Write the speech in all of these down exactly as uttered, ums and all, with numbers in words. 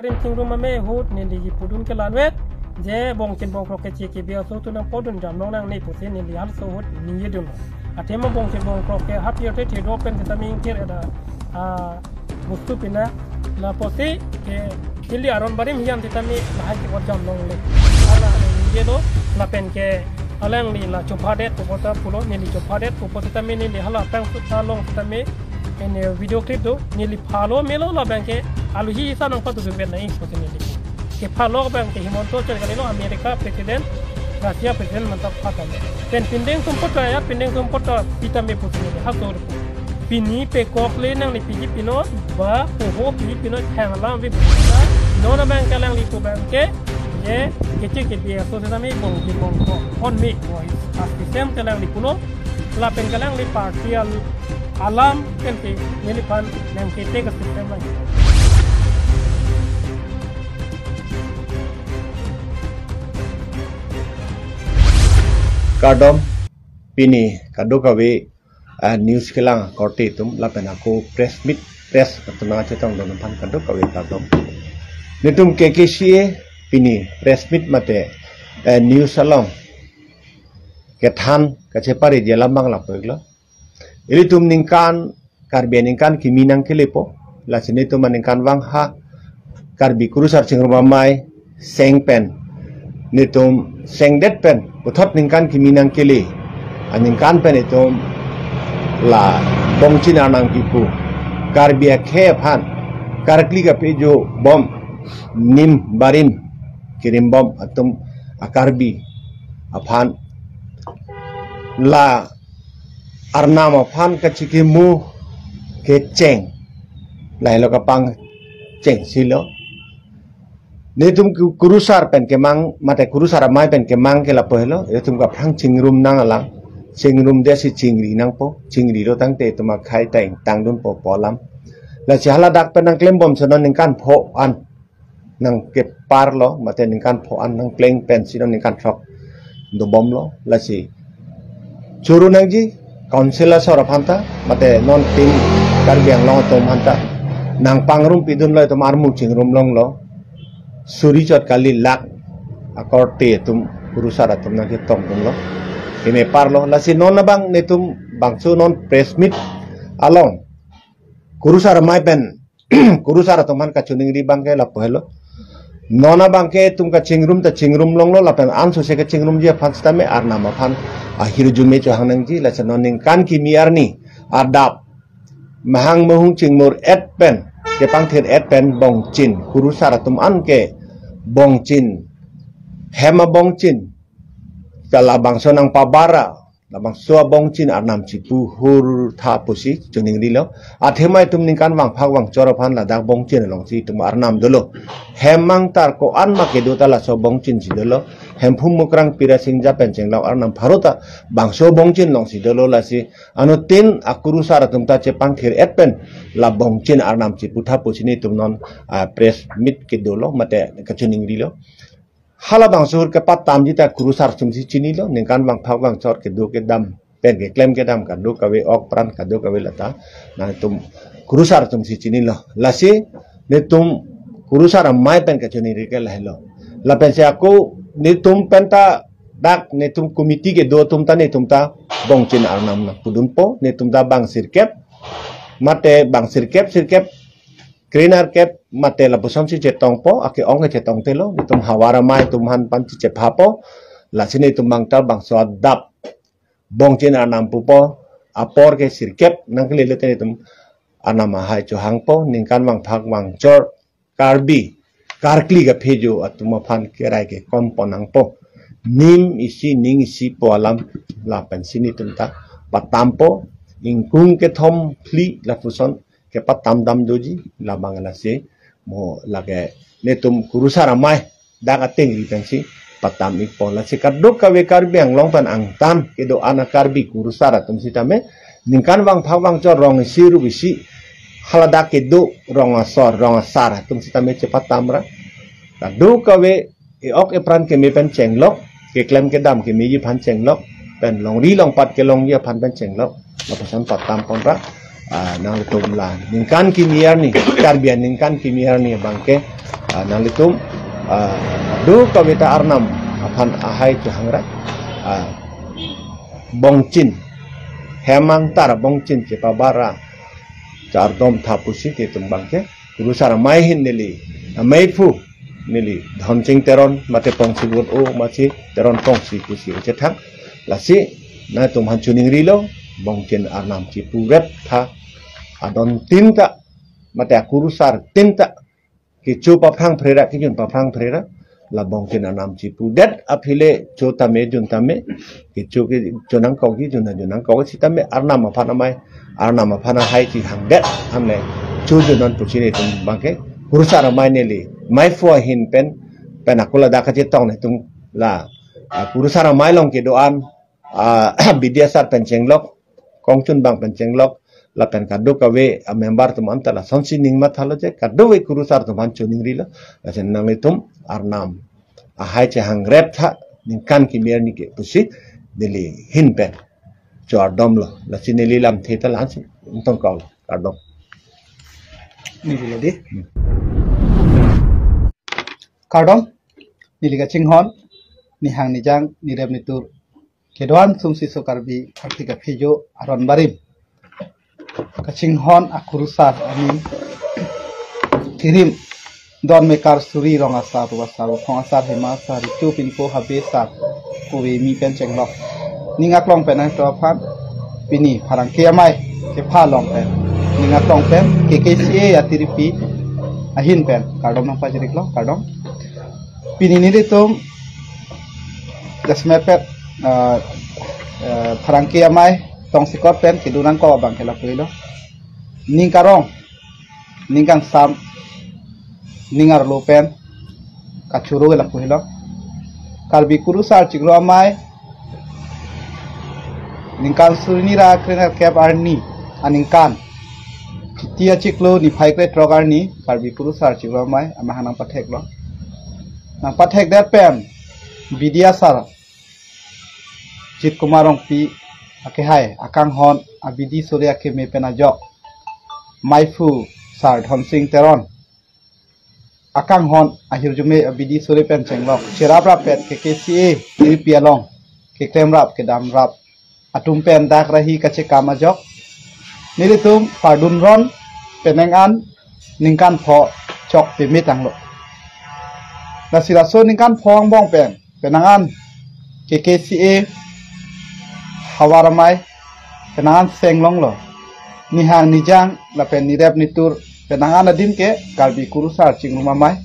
Arim chingrum ame ahut neli kipudun ke la-anvet, je bongchin bongkrok ke chike bi aso tu nangpodun jam longnang ne pusi neli halaso ahut ningjedun. Athema bongchin bongkrok ke hapirthe thedo pen sitame ingkir ada, ah, bostu pina lapusi ke ili aron barim hiam sitame lahai kepot jam longle. Hala ningjedo lapen ke alangli la chophadet pu apot ta pulo, neli chophadet pu apot sitame neli hala pang sut ta long sitame ene video clip do, neli phalo melo labang ke aluhi isa nangpatudun pen nang-ik pusi neli. Kephalo abang ke Himanta Soren kalilo, America President, Russia President mantap patan. Pen pindeng sumpot ya, pindeng sumpot ta sitame pusi neli halaso ahut. Pini pekok le nangli piji pinon, ba poho piji pinon thang alam vi buka. Non abang ke alangli pu abang ke, je, kechik ke bi aso sitame bongchin bongkrok, on make voice. As the same ke alangli pulo, lapen ke alangli party al-, alam pen ke neliphan nangkete ke system lang. Kardom, pini kadokave, ah, news kelang akorte atum lapen ako press meet, press atum nangchetongdun aphan kadokave kardom. Netum K K C A pini press meet mate, eh, news along kethan kachepareji alam abang lapu-iklo. Ilitum ningkan, Karbi aningkan kimi nangkelepo. Lasi netum aningkanvang ha Karbi Kurusar Chingrum Amei seng pen, netum sengdet pen puthot ningkan kimi nangkele aningkan pen itum la bongchin arnam kipu, Karbi akhei aphan karkli kapejo bom, nim barim kerimbom atum a-Karbi aphan la arnam aphan kachikimo kecheng, lahelo kapangcheng silo. Netum ku-, Kurusar pen kemang, mate Kurusar Amei pen kemang ke lapu helo, itum kaphrang chingrum nang alang, chingrumde si chingri nangpo, chingrilo tangte itum akhei ta ingtangdunpo pu alam. Lasi haladak pen nangklembomsi non ningkan pho an nangkeparlo, mate ningkan pho an nangpleng pensi non ningkan throk dobomlo. Lasi choro nangji Council asor aphanta, mate non team Karbi Anglong atum aphanta nangpangrumpidunlo, itum armu chingrum longlo. Suri chot kali lak akorte atum Kurusar atum nangketongdunlo. Kemeparlo. Lasi non abang netum bangso non press meet along Kurusar Amei pen Kurusar atum aphan kachiningri abang ke lapu helo. Non abang ke itum kachingrum ta chingrum longlo, lapen ansose kachingrumji aphan sitame arnam aphan ahirjume chohang nangji. Lasi non ningkan kimi arni adap mahang mahung chingmur et pen, kepangthir et pen bongchin, Kurusar atum an ke bongchin, hem abongchin, kalabangso nangpabara, labangso abongchin arnam chipu hur tha pusi chiningrilo. Athema itum ningkan vangphak vangchor aphan ladak bongchin alongsi itum arnam dolo. Hem mangtar ko-an ma kedo ta laso bongchinsi dolo. Hemphu Mukrang Pirasingja pen chenglok arnam pharo ta bangso bongchin alongsi dolo. Lasi anuttin aKurusar atum ta chepangthir et pen la bongchin arnam chipu tha pusi netum non, ah, press meet kedolo mate kachiningrilo. Halabangso ahut kepatamji ta Kurusar atumsi chinilo, ningkan vangphak vangchor kedo kedam pen keklem kedam kadokave, ok pran kadokave lata nangtum Kurusar atumsi chinilo. Lasi netum Kurusar Amei pen kachiningri ke lahelo. Lapensi ako netum penta dak netum committee kedo atum ta netum ta bongchin arnam nangpudunpo, netum ta bang sirkep, mate bang sirkep sirkep, krenerkep mate lapusonsi chetongpo, ake-ong ke chetongtelo, netum Havar Amei atum aphan pansi chephapo. Lasi netum bangta bangso adap bongchin arnam pupo, apor ke sirkep nangkelele te netum arnam ahai chohangpo, ningkan vangphak vangchor Karbi karkli kaphejo atum aphan kerai kekom pon nangpo. Nim isi ning isi pu alam lapensi netum ta patampo, ingkung kethom phli lapuson kepatam dam doji, labang lasi mo lake netum Kurusar Amei dak atengri pensi patam-ikpo. Lasi kadokave Karbi Anglong pen angtan kedo-an a-Karbi Kurusar atum sitame ningkan vangphak vangchor rong isi rup isi haladak kedo rong asor rong asar atum sitame chepatamra. Kadokave e-ok epran keme pen chenglok, keklem kedam kemeji aphan chenglok, pen longri longpat kelongji aphan pen chenglok, lapuson patam ponra. Ah, nanglitum la ningkan kimi arni, Karbi aningkan kimi arni abangke, ah, nanglitum, ah, do kaveta Arnam aphan ahai chehangrat, ah, bongchin, hemang tar bongchin chepabar ra chardom tha pusi nelitum abangke kurusar amei ahin neli ameiphu neli Dhonsing Teron mate Pongsibun o masi Teron Pongsi pusi chethang. Lasi nangtum aphan choningrilo, bongchin Arnam chipu rep tha, adon tin ta mate akurusar tin ta kecho paphrang phrera, kejun paphrang phrera, la bongchin Arnam chipudet aphi le cho tame jun tame, kecho ke cho nangkok, kejun ajun nangkok sitame Arnam aphan amei, Arnam aphan ahai chehangdet aphan le cho jun non pusi nelitum abangke kurusar amei neli ameiphu ahin pen, pen akula dak kachetong nelitum la, ah, kurusar amei along kedo-an, ah, Bidya sar pen chenglok, Kongchunbang pen chenglok, lapen kadokave amember atum anta lasonsi ning mathalo je, kadokave kurusar atum aphan choningrilo, lasi nanglitum Arnam ahai chehang rep tha, ningkan kimi arni ke pusi neli ahin pen choardomlo, lasi neli lamthe ta la-ansi ingtong kau, kardom. Neli lo di. Kardom, neli kachinghon, nihang nijang, nirep nitur kedo-an sumsi so Karbi arti kaphejo aron barim. Kachinghon akurusar aning kirim, don mekar suri rong asar, ru asar, uphong asar, hema asar, richo pinpo habe asar, kove mi pen chenglok. Ning aklong pen nangtum aphan pini pherangke amei kepha along pen, ning aklong pen K K C A atiripi ahin pen kardom nangpajiriklo, kardom. Pini nelitum jasemet pet, eh, eh, pherangke amei tongsekot pen kedo nangkok abangke lapuilo. Ning karong, ning kangsam, ning arlo pen kachoro ke lapuilo. Karbi kurusar chiklo amei ningkan suri hini ra kre-nerkep arni aningkan Chiti achiklo niphai krethrok arni Karbi kurusar chiklo amei amahang nangpatheklo. Nangpathekdet pen Bidya sar Jit Kumar Rongpi akehai akanghon abidi sore akeme pen ajok, ameiphu sar Dhonsing Teron akanghon ahirjume abidi sore pen chenglok, cherap rap pet K K C A atiripi along keklem rap kedam rap atum pen dak rahi kachekam ajok, nelitum pardun ron penang an ningkan pho chok peme tanglo. Lasi laso ningkan pho angbong pen penang an K K C A havar amei penang an seng longlo. Nihang nijang lapen nirep nitur penang an adim ke Karbi kurusar chingrum amei,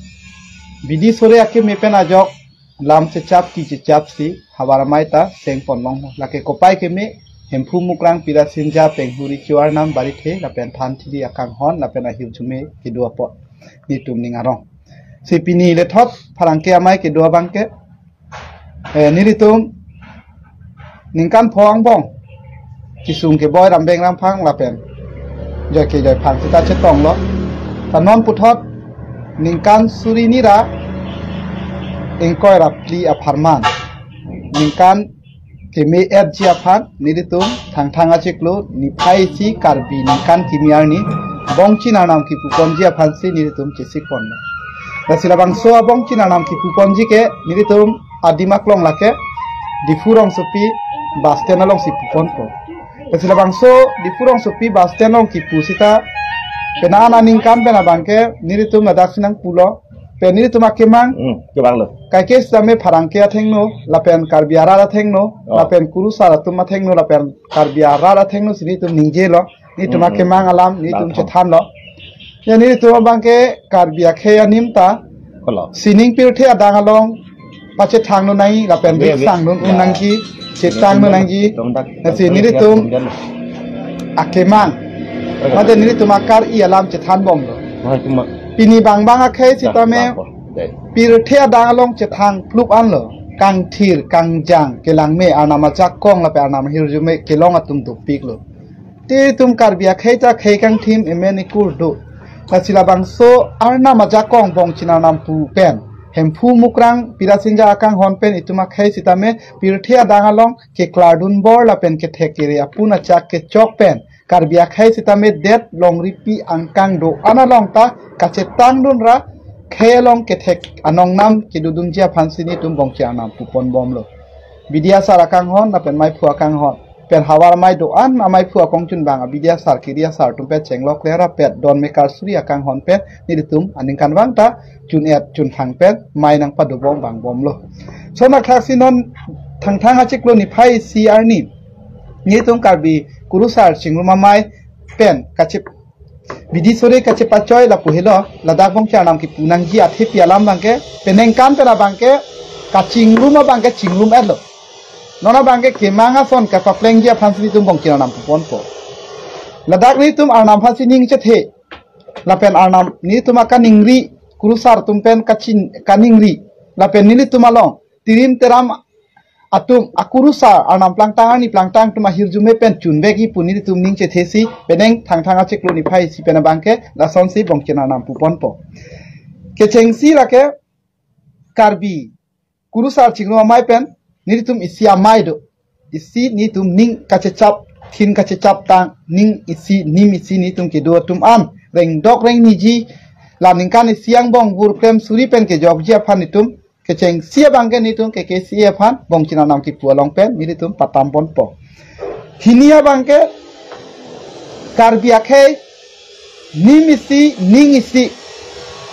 bidi sore akeme pen ajok lam chechap ki chechap si havar amei ta seng pon longlo. Lake kopai keme Hemphu Mukrang Pirasinja Penghuri Chuarnam Barithe lapen Thanthiri akanghon lapen ahirjume kedo apot nelitum ning arong. Si pini lethot pherangke amei kedo abangke, eh, nelitum ningkan pho angbong kesung keboi rambeng ramphang lapen joike joiphang sita chetonglo. Ta non puthot ningkan suri hini ra ingkoi ra phli apharman, ningkan keme-etji aphan nelitum Thangthang achiklo niphai isi Karbi ningkan kimi arni bongchin Arnam kipuponji aphansi nelitum chesik ponlo. Lasi labangso abongchin Arnam kipuponji ke nelitum adim aklong lake Diphu rongsopi bus stand alongsi puponpo. Lasi labangso Diphu rongsopi bus stand along kipu sita penang an aningkan pen abangke nelitum ladak si nangpulo, pen nelitum akemang, hmm, kevanglo. Kaike sitame pherangke athengno lapen Karbi arat athengno, oh, lapen kurusar atum athengno lapen Karbi arat athengno si nelitum ningjelo, nelitum, hmm, hmm, akemang alam nelitum, lathong, chethanlo. Ya nelitum abangke Karbi akhei anim ta, kolo, sining pirthe adang along pachethang non nangji lapen, abe, abe, riksang non, ya, un nangji, chetang non nangji. Tum dak, lasi tum nelitum tum jan akemang, oke, mate nelitum akar-i alam chethan bomlo. Wah, cuma pini bang bang akhei, ya, sitame, ya, dei, pirthe adang along chethang plup anlo. Kangthir kangjang kelangme Arnam ajakong lapen Arnam ahirjume kelong atum dopiklo. Te itum Karbi akhei ta khei kangthim emen ekur do. Lasi labangso Arnam ajakong bongchin Arnam pu pen Hemphu Mukrang Pirasinja akanghon pen itum akhei sitame pirthe adang along keklardun bor lapen kethek kere apun achak kechok pen Karbi akhei sitame det longripi angkang do-an along ta kachetang dunra khei along kethek anong nam kedodunji aphan si nelitum Bongchir Arnam pupon bomlo. Bidi asar akanghon lapen maiphu akanghon pen havar amei do-an amaiphu akongchun bang abidi asar kiri asar atum pen chenglok le rapet don mekar suri akanghon pen nelitum aningkanvang ta chun-et chunthang pen mei nangpadobom bang bomlo. Lason athak si non Thangthang achiklo niphai isi arni nelitum Karbi Kurusar Chingrum Amei pen kachip bidi sore kachepachoi lapu helo, ladak Bongchir Arnam kipu nangji athepi alam abangke peningkan pen abangke kachingrum abangke chingrum-etlo. Non abangke kemang ason kapaplengji aphan si nelitum Bongchir Arnam puponpo. Ladak nelitum Arnam aphan si ning chethe lapen Arnam nelitum akaningri, Kurusar atum pen kachin kaningri lapen nelitum along tirim teram atum aKurusar Arnam plangtang arni plangtang atum ahirjume pen chunvekji pu nelitum ning chethe si penang Thangthang achiklo niphai isi pen abangke lasonsi Bongchir Arnam puponpo. Kechengsi lake Karbi Kurusar Chingrum Amei pen nelitum isi amei do. Isi nelitum ning kachechap, thin kachechap tang, ning isi, nim isi nelitum kedo atum an rengdok rengniji, la ningkan isi angbong vur klem suri pen kejokji aphan nelitum kechengsi abangke nelitum K K C A aphan Bongchir Arnam kipu along pen nelitum patam ponpo. Hini abangke Karbi akhei nim isi, ning isi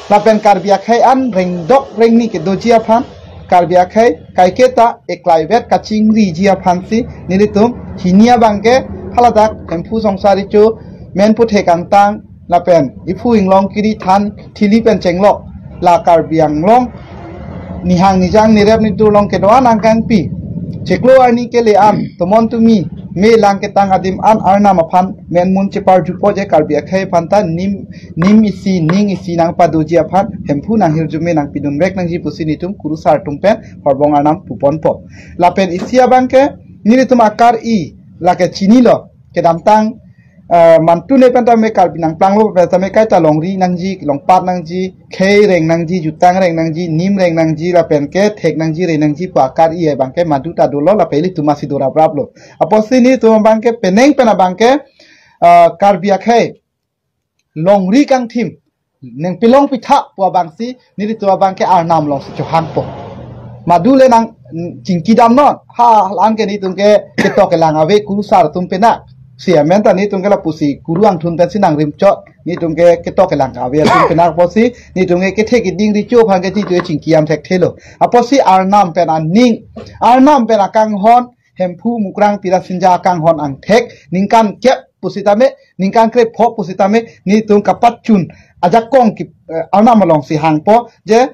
lapen Karbi akhei an rengdok rengni kedoji aphan, Karbi akhei kaiketa eklaivet kachingriji aphan si nelitum hini abangke haladak Hemphu Songsar Recho, Menphu Thek Angtang lapen Iphu Inglong Kiri Than Thili pen chenglok la Karbi Anglong nihang nijang nirep nitur along kedo-an angkangpi chiklo arni kele an tomon tumi me lang ketang adim an Arnam aphan menmun cheparjupo je Karbi akhei aphan ta nim nim isi ning isi nangpadoji aphan Hemphu nanghirjume nangpidunvek nangji pusi nelitum Kurusar atum pen horbong Arnam puponpo. Lapen isi abangke nelitum akar-i lake chinilo, kedamtang eh, mantune pen tame Karbi nangplanglo pen tame kaita longri nangji, longpat nangji, khei reng nangji, jutang reng nangji, nim reng nangji, lapen ke thek nangji, reng nangji pu akar-i abangke madu ta dolo, lapen ilitum asi do rapraplo. Apotsi nelitum abangke penang pen abangke eh, Karbi akhei longri kangthim nangpelong pitha pu abangsi nelitum abangke Arnam alongsi chohangpo. Madu le nang mm, chingki damnon, ha, la-an ke nelitum ke ketok kelang ave Kurusar atum pen na. Si amen ta nelitum ke lapusi Kuru angthun pensi nangrimchot, nelitum ke ketok kelang ave atum pen na apotsi nelitum ke kethe keding Recho aphan ke nelitum ke chingki dam thekthelo. Apotsi Arnam pen aning, Arnam pen akanghon, Hemphu Mukrang Pirasinja akanghon angthek ningkan kep pusitame, ningkan krepho pusitame nelitum kapachun ajakong ki eh, Arnam alongsi hangpo je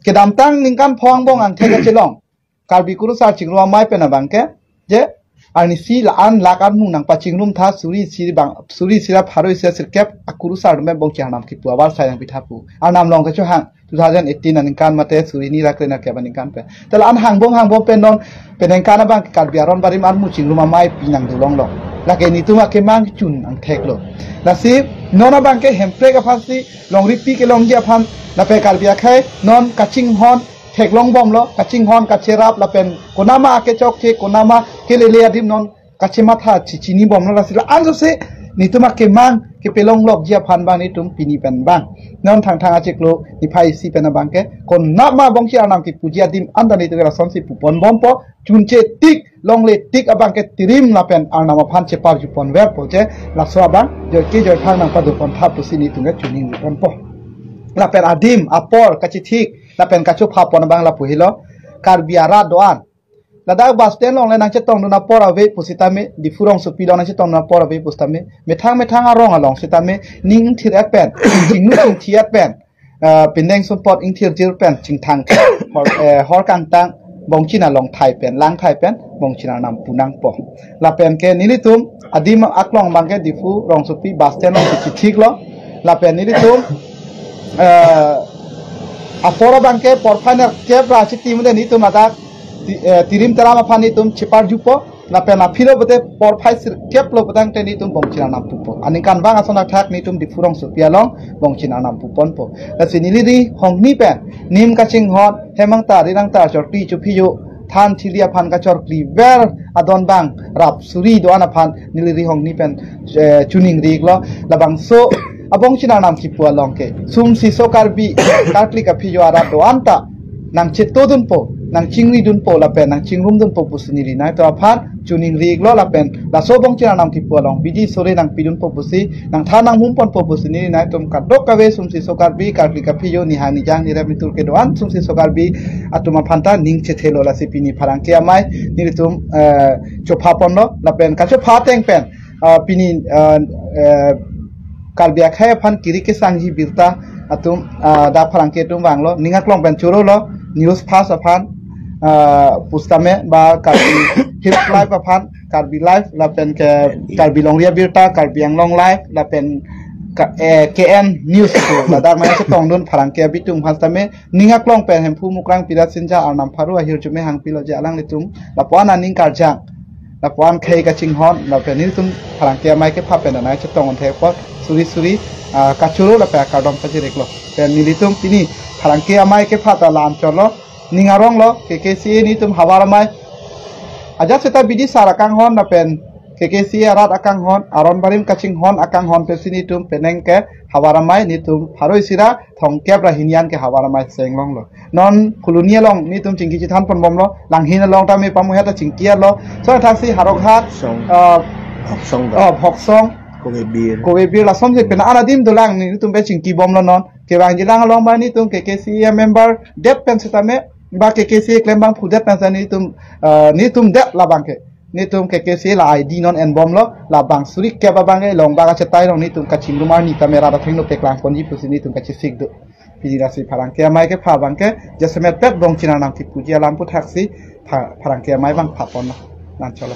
kedamtang ningkan pho angbong angthek kachelong Karbi Kurusar Chingrum Amei pen abangke je arnisi la-an lak armung nangpachingrum tha suri isi bang suri isi ra pharo isi ra sirkep aKurusar atum pen Bongchir Arnam kipu avarsai nangpitha pu. Arnam along kechohang two thousand eighteen aningkan mate suri hini ra kre nerkep aningkan pen. Te la-an hangbong hangbong pen non penang pen abang Karbi aron barim armu chingrum amei pi nangdolonglo. Lake nelitum akemang chun angtheklo. Lasi non abangke Hemprek aphansi longripi kelongji aphan lapen Karbi akhei non kachinghon theklong bomlo, kachinghon kacherap lapen konama akechokche, konama kelele adim non kachematha chichini bomlo, lasi la-an jose nelitum akemang kepelonglokji aphan bang nelitum pini pen bang non Thangthang achiklo niphai isi pen abangke konama Bongchir Arnam kipuji adim anta nelitum ke lasonsi pupon bompo, chunche tik, longle tik abangke tirim lapen Arnam aphan cheparjuponverpo je, laso abang joike joiphang nangpadopontha pusi nelitum ke choningriponpo. Lapen adim apor kachethik lapen kachopha pon abang lapu helo, Karbi arat do-an ladak bus stand along le nangchetongdun apor ave pusitame, Diphu rongsopi along nangchetongdun apor ave pusitame, methang methang arong along sitame ning ingthir-et pen, chingnu chingthi-et pen, eh, pindeng sumpot ingthirjir pen chingthang hor, eh, hor kangtang Bongchir Arnam longthai pen, langthai pen Bongchir Arnam punangpo. Lapen ke nelitum adim aklong abangke Diphu rongsopi bus stand along kachethiklo. Lapen nelitum eh, apor abangke porphai nerkep ra chiti mende nelitum ladak ti- eh, tirim teram aphan nelitum cheparjupo. Lapen aphilo pute porphai sirkep lo putangte nelitum Bongchir Arnam pupo. Aningkanvang ason athak nelitum Diphu rongsopi along Bongchir Arnam puponpo. Lasi neli ri hongni pen nim kachinghon, hemang ta rirang ta chorti chophiyo than thili aphan kachorkli ver adon bang rap suri do-an aphan neli Rihongni pen, eh, choningri-iklo. Labangso abongchina nam kipu along ke sumsi so Karbi karkli kaphi yo arat do-an ta nangchetodunpo, nangchingridunpo lapen nangchingrumdunpo pusi neli nangtum aphan choningri-iklo. Lapen laso abongchina nam kipu along bidi sore nangpidunpo pusi, nangthan nanghumponpo pusi neli nangtum kadokave sumsi so Karbi karkli kaphi yo, nihang nijang nirem nitur kedo-an sumsi so Karbi atum aphan ta ning chethelo. Lasi pini pherangke amei nelitum, eh, chophaponlo lapen kachopha ateng pen, eh, pini, eh, eh, Karbi akhei aphan kiri kesangji birta atum, ah, dak pherangke atum vanglo, ning aklong pen chorolo, news fast aphan, ah, pusitame ba Karbi Hills Live aphan, Karbi Live lapen ke Karbi Longri Abirta, Karbi Anglong Live lapen ka, eh, K N News pu ladak mane chetongdun pherangke abitung aphan sitame, ning aklong pen Hemphu Mukrang Pirat Sinja Arnam Pharo ahirjume hangpilo je alanglitum lapu-an aning karjang, lapu-an khei kachinghon, lapen nelitum pherangke amei kepha pen anai chetong-un thek apot suri suri, ah, kachoro lapen akardom pajiriklo. Pen nelitum pini pherangke amei kepha ta la-an cholo, ning aronglo, K K C A nelitum havar amei ajat seta bidi sar akanghon lapen K K C A arat akanghon, aron barim kachinghon akanghon pensi nelitum penang ke havar amei nelitum pharo isi ra thomkep ra hini an ke havar amei chenglonglo. Non Phuloni along nelitum chingki chethanponbomlo, Langhin along tame pamu heta chingki arlo. So thaksi Howraghat, Bhoksong. Ah, Bhoksong da. Oh, Bhoksong. Kove Bir. Kove Bir lason si pen an adim dolang nelitum pen chingkibomlo non. Kevangjilang along ba nelitum K K C A member det pen sitame ba K K C A klembang phudet pen sitame nelitum, ah, nelitum det labang ke. Nelitum K K C A la I D non enbomlo, labang suri kep abang ke Longbak achetai along nelitum kachingrum arni tame rat athengno peklangponji pusi nelitum kachesik do. Pini lasi pherangke amei kepha abang ke jasemet pet abongchina nam kipuji alam pu thaksi pha-, pherangke amei abang phapon lo. Nang cholo.